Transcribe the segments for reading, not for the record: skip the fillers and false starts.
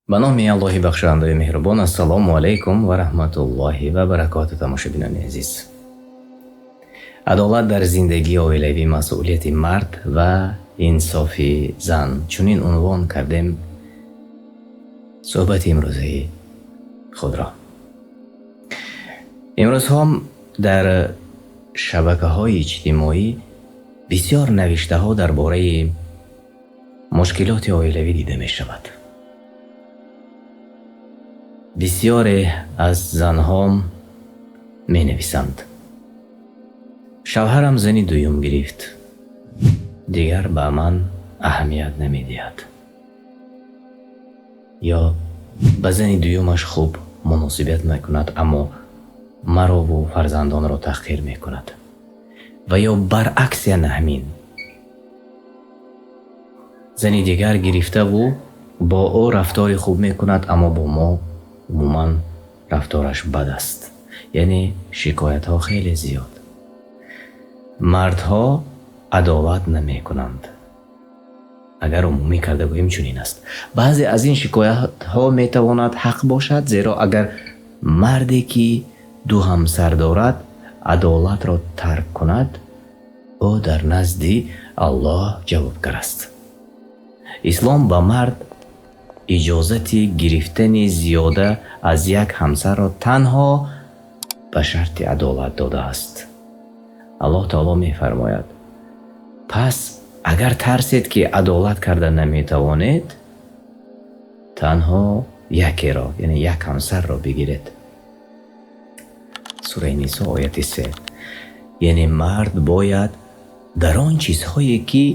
Ба номи Аллоҳи бахшандаи меҳрубон. Ассалому алайкум ва раҳматуллоҳи ва баракоту. Тамошобинони азиз, адолат дар зиндагии оилавӣ, масъулияти мард ва инсофи зан, чунин унвон кардем суҳбати имрӯзаи худро. Имрӯзҳо дар шабакаҳои иҷтимоӣ бисёр навиштаҳо дар бораи мушкилоти оилавӣ дида мешавад. Бисёре аз занҳо менависанд: шавҳарам зани дуюм гирифт, дигар ба ман аҳамият намедиҳад, ё ба зани дуюмаш хуб муносибат мекунад, аммо марову фарзандонро таҳқир мекунад, ва ё баръакс, яна ҳамин зани дигар гирифтаву бо ӯ рафтори хуб мекунад, аммо бо мо умуман рафтораш бад аст. Яъне шикоятҳо хеле зиёд. Мардҳо адолат намекунанд. Агар умумӣ карда гӯем, чунин аст. Баъзе аз ин шикоятҳо метавонад ҳақ бошад, зеро агар марде, ки ду ҳамсар дорад, адолатро тарк кунад, ӯ дар назди Аллоҳ ҷавобгар аст. Ислом ба мард иҷозати гирифтани зиёда аз як ҳамсарро танҳо ба шарти адолат додааст. Аллоҳ таоло мефармояд: пас агар тарсед, ки адолат карда наметавонед, танҳо якеро, яъне як ҳамсарро бигиред. Сураи Нисо, ояти 3. Яъне мард бояд дар он чизҳое, ки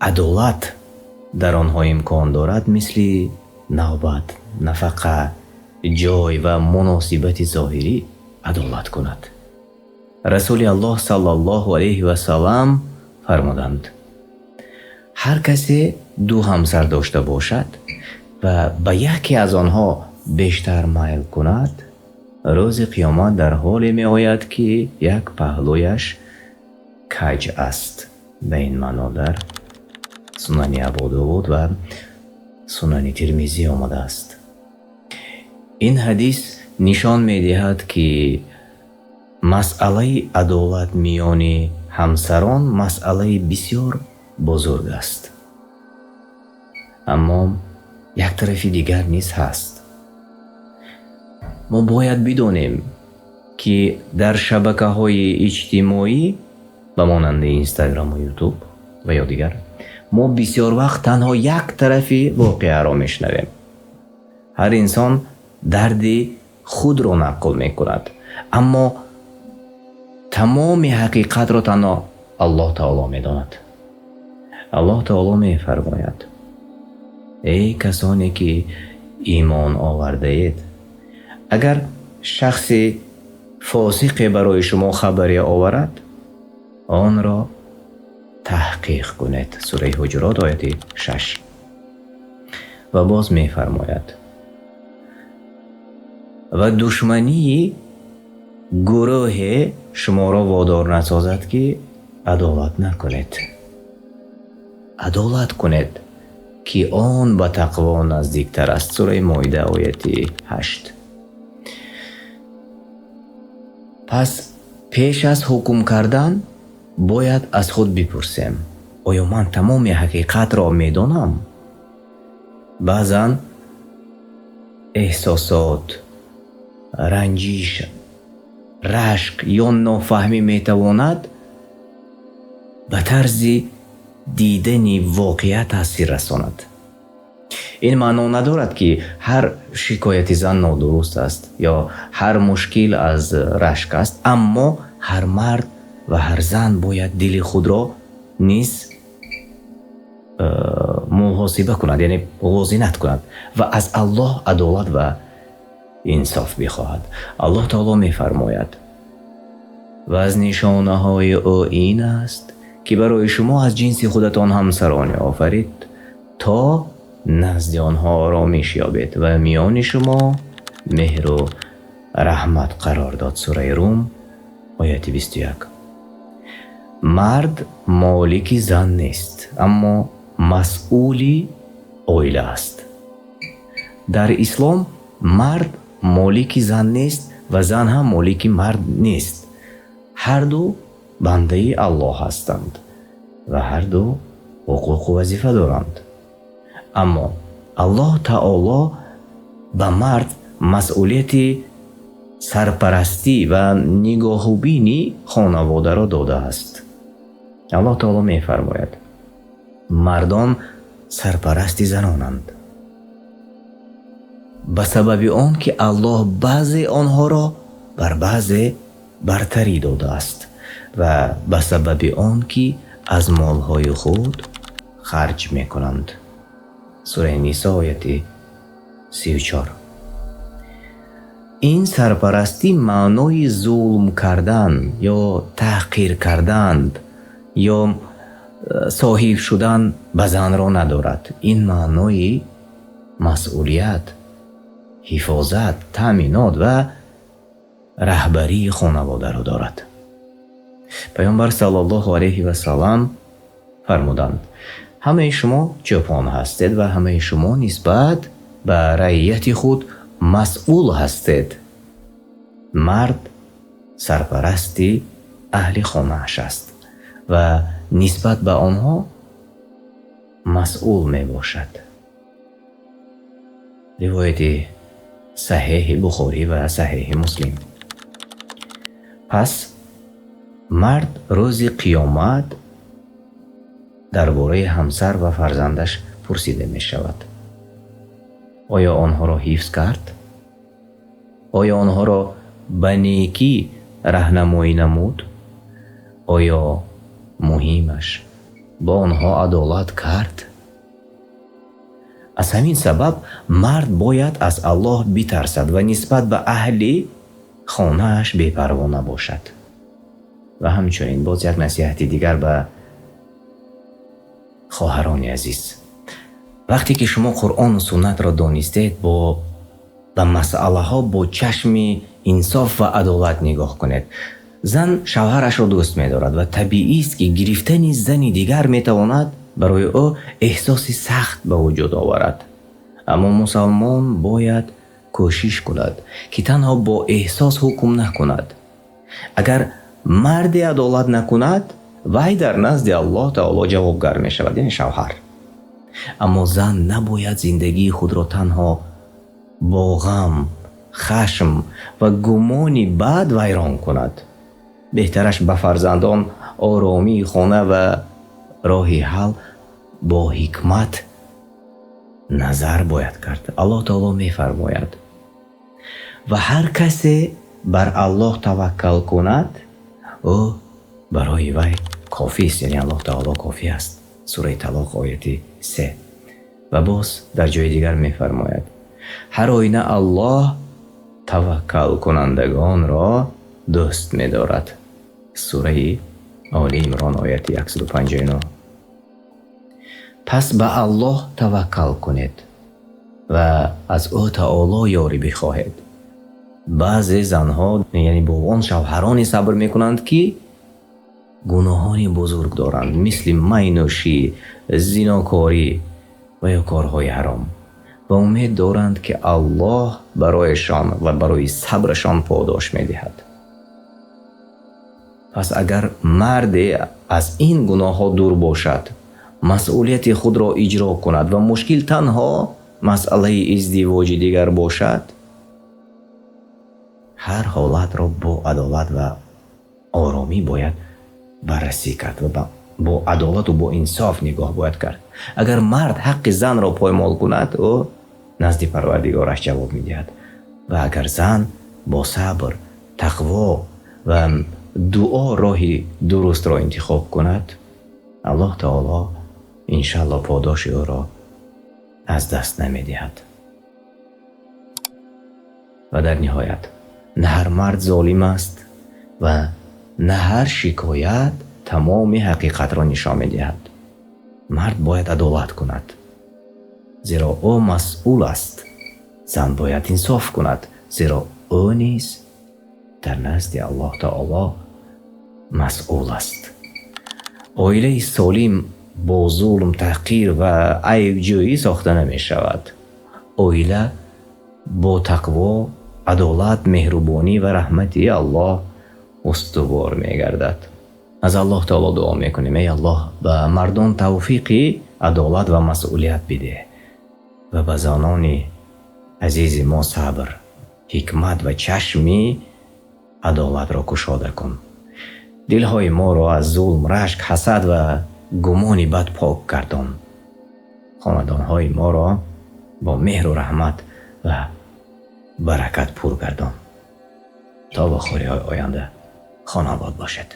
адолат дар онҳо имкон дорад, мисли навбат, нафақа, ҷой ва муносибати зоҳирӣ, адолат кунад. Расули Аллоҳ саллаллоҳу алайҳи васаллам фармуданд: ҳар касе ду ҳамсар дошта бошад ва ба яке аз онҳо бештар майл кунад, рӯзи қиёмат дар ҳоле меояд, ки як паҳлӯяш каҷ аст. Ба ин маъно дар Сунани Абу Довуд ва Сунани Тирмизӣ омадааст. Ин ҳадис нишон медиҳад, ки масъалаи адолат миёни ҳамсарон масъалаи бисёр бузург аст. Аммо як тарафи дигар низ ҳаст. Мо бояд бидонем, ки дар шабакаҳои иҷтимоӣ ба монанди Инстаграму Ютуб ва ё дигар мо бисёр вақт танҳо як тарафи воқеаро мешунавем. Ҳар инсон дарди худро нақл мекунад, аммо тамоми ҳақиқатро танҳо Аллоҳ таоло медонад. Аллоҳ таоло мефармояд: эй касоне ки имон овардаед, агар шахси фосиқе барои шумо хабаре оварад, онро таҳқиқ кунед. Сураи Ҳуҷурот, ояти 6. Ва боз мефармояд: ва душмании гурӯҳе шуморо водор насозад, ки адолат накунед. Адолат кунед, ки он ба тақво наздиктар аст. Сураи Моида, ояти 8. Пас пеш аз ҳукм кардан бояд аз худ бипурсем: оё ман тамоми ҳақиқатро медонам? Баъзан эҳсосот, ранҷиш, рашк ё нофаҳмӣ метавонад ба тарзи дидани воқеа таъсир расонад. Ин маъно надорад, ки ҳар шикояти зан нодуруст аст ё ҳар мушкил аз рашк аст, аммо ҳар мард ва ҳар зан бояд дили худро низ муҳосиба кунад, яъне мувозинат кунад ва аз Аллоҳ адолат ва инсоф бихоҳад. Аллоҳ таоло мефармояд: ва аз нишонаҳои ӯ ин аст, ки барои шумо аз ҷинси худатон ҳамсароне офарид, то назди онҳо оромиш ёбед ва миёни шумо меҳру раҳмат қарор дод. Сураи Рум, ояти 21. Мард молики зан нест, аммо масъули оила аст. Дар ислом мард молики зан нест ва зан ҳам молики мард нест. Ҳар ду бандаи Аллоҳ ҳастанд ва ҳар ду ҳуқуқу вазифа доранд. Аммо Аллоҳ Таоло ба мард масъулияти сарпарастӣ ва нигоҳубини хонаводаро додааст. Аллоҳ Таоло мефармояд: мардон сарпарасти занонанд. Ба сабаби он ки Аллоҳ баъзе онҳоро бар баъзе бартарӣ додааст ва ба сабаби он ки аз молҳои худ харҷ мекунанд. Сураи Нисо, ояти 34. Ин сарпарастӣ маънои зулм кардан ё таҳқир кардан ё соҳиб шудан ба занро надорад. Ин маънои масъулият, ҳифозат, таъминот ва раҳбарии хонаводаро дорад. Паёмбар саллаллоҳу алайҳи васаллам фармуданд: ҳамаи шумо чӯпон ҳастед ва ҳамаи шумо нисбат ба раияти худ масъул ҳастед. Мард сарпарасти аҳли хонааш аст ва нисбат ба онҳо масъул мебошад. Ривояти Саҳеҳи Бухорӣ ва Саҳеҳи Муслим. Пас мард рӯзи қиёмат дар бораи ҳамсар ва фарзандаш пурсида мешавад. Оё онҳоро ҳифз кард? Оё онҳоро ба некӣ раҳнамоӣ намуд? Оё муҳимаш бо онҳо адолат кард? Аз ҳамин сабаб мард бояд аз Аллоҳ битарсад ва нисбат ба аҳли хонааш бепарво набошад. Ва ҳамчунин боз як насиҳати дигар ба хоҳарони азиз. Вақте ки шумо Қуръону суннатро донистед, ба масъалаҳо бо чашми инсоф ва адолат нигоҳ кунед. Зан шавҳарашро дӯст медорад ва табиист, ки гирифтани зани дигар метавонад барои ӯ эҳсоси сахт ба вуҷуд оварад. Аммо мусалмон бояд кӯшиш кунад, ки танҳо бо эҳсос ҳукм накунад. Агар марде адолат накунад, вай дар назди Аллоҳ Таоло ҷавобгар мешавад, яъне шавҳар. Аммо зан набояд зиндагии худро танҳо бо ғам, хашм ва гумони бад вайрон кунад. Беҳтараш ба фарзандон оромии хона ва роҳи ҳал бо ҳикмат назар бояд кард. Аллоҳ Таоло мефармояд: ва ҳар касе бар Аллоҳ таваккал кунад, ӯ барои вай кофист, яъне Аллоҳ Таоло кофӣ аст. Сураи Талоқ, ояти 3. Ва боз дар ҷои дигар мефармояд: ҳар оина Аллоҳ таваккалкунандагонро дӯст медорад. Сураи Оли Имрон, ояти 159. Пас ба Аллоҳ таваккал кунед ва аз ӯ Таоло ёрӣ бихоҳед. Баъзе занҳо, яъне бо он шавҳароне сабр мекунанд, ки гуноҳони бузург доранд, мисли майнӯшӣ, зинокорӣ ва ё корҳои ҳаром, ва умед доранд, ки Аллоҳ барояшон ва барои сабрашон подош медиҳад. Пас агар марде аз ин гуноҳҳо дур бошад, масъулияти худро иҷро кунад ва мушкил танҳо масъалаи издивоҷи дигар бошад, ҳар ҳолатро бо адолат ва оромӣ бояд баррасӣ кард ва бо адолату бо инсоф нигоҳ бояд кард. Агар мард ҳаққи занро поймол кунад, ӯ назди Парвардигораш ҷавоб медиҳад. Ва агар зан бо сабр, тақво ва дуо роҳи дурустро интихоб кунад, Аллоҳ Таоло иншаллоҳ подоши ӯро аз даст намедиҳад. Ва дар ниҳоят, на ҳар мард золим аст ва на ҳар шикоят тамоми ҳақиқатро нишон медиҳад. Мард бояд адолат кунад, зеро ӯ масъул аст. Зан бояд инсоф кунад, зеро ӯ низ дар назди Аллоҳ Таоло масъул аст. Оилаи солим бо зулм, таҳқир ва айбҷӯӣ сохта намешавад. Оила бо тақво, адолат, меҳрубонӣ ва раҳмати Аллоҳ устувор мегардад. Аз Аллоҳи таъоло дуо мекунем: эй Аллоҳ, ба мардон тавфиқи адолат ва масъулият бидеҳ ва ба занони азизи мо сабр, ҳикмат ва чашми адолатро кушода кун. Дилҳои моро аз зулм, рашк, ҳасад ва гумони бад пок гардон. Хонадонҳои моро бо меҳру раҳмат ва баракат пур гардон. То вохӯриҳои оянда хонобод бошед.